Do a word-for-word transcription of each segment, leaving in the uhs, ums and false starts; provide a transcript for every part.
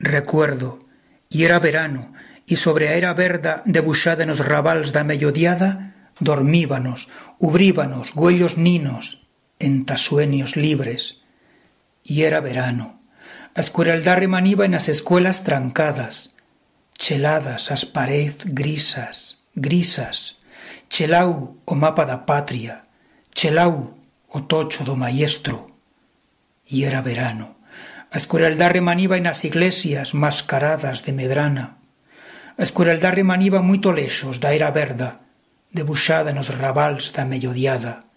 Recuerdo, yera verano, y sobre a era verda debuixada en os rabals d'a mellodiada, dormíbanos, ubríbanos, güellos ninos, enta suenyos libres. Yera verano. A escureldá remaniba en as escuelas trancadas. Cheladas as parez grisas, grisas. Chelau o mapa d'a patria. Chelau o tocho d'o mayestro. Yera verano. A escureldá remaniba en as iglesias mascaradas de medrana. A escureldá remaniba muito leixos d'a era verda, debuixada en os rabals d'a mellodiada.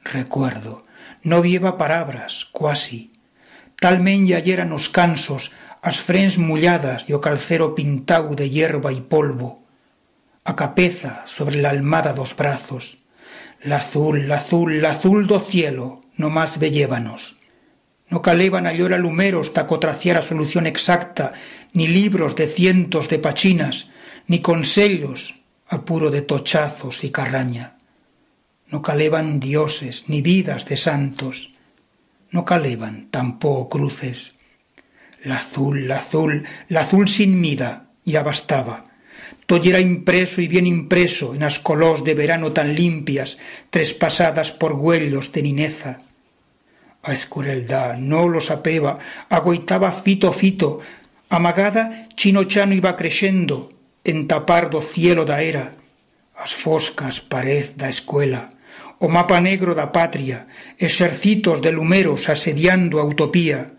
Recuerdo. No bi heba parabras, cuasi. Talment ya yeran os cansos, as frents mulladas y o calcero pintau de yerba y polvo. A capeza sobre l'almada d'os brazos. L'azul, l'azul, l'azul d'o cielo, nomás veyébanos. No caleban allora lumeros ta cotraciar a solución exacta, ni libros de cientos de pachinas, ni consellos a puro de tochazos y carranya. No caleban dioses ni vidas de santos. No caleban tampó cruces. L'azul, l'azul, l'azul sin mida, ya bastaba. Tot yera impreso y bien impreso en as colors de verano tan limpias, trespasadas por güellos de nineza. A escureldá no lo sapeba, aguaitaba fito fito, amagada chino chano iba creixendo, enta part d'o cielo d'a era, as foscas parez d'a escuela, o mapa negro d'a patria, exercitos de lumeros asediando a utopía.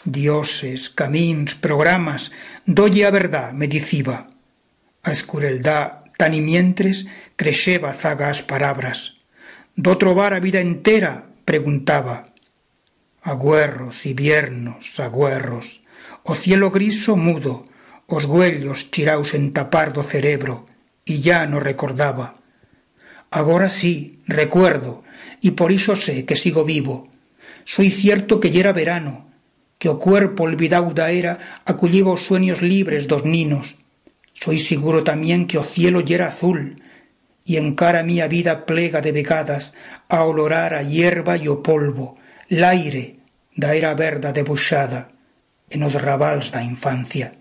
Dioses, camins, programas, d'o ye a verdat, me diciba. A escureldá, tanimientres, creixeba zaga as parabras. D'o trobar a vida entera, preguntaba. Agüerros, iviernos, agüerros. O cielo griso mudo, os güellos chiraus enta part d'o cerebro, y ya no recordaba. Agora sí, recuerdo, y por ixo sé que sigo vivo. Soi cierto que yera verano, que o cuerpo olvidau d'a era aculliba os suenyos libres d'os ninos. Soi siguro tamién que o cielo yera azul, y encara mi a vida plega de vegadas a olorar a yerba y o polvo, l'aire d'a era verda debuixada en os rabals d'a infancia.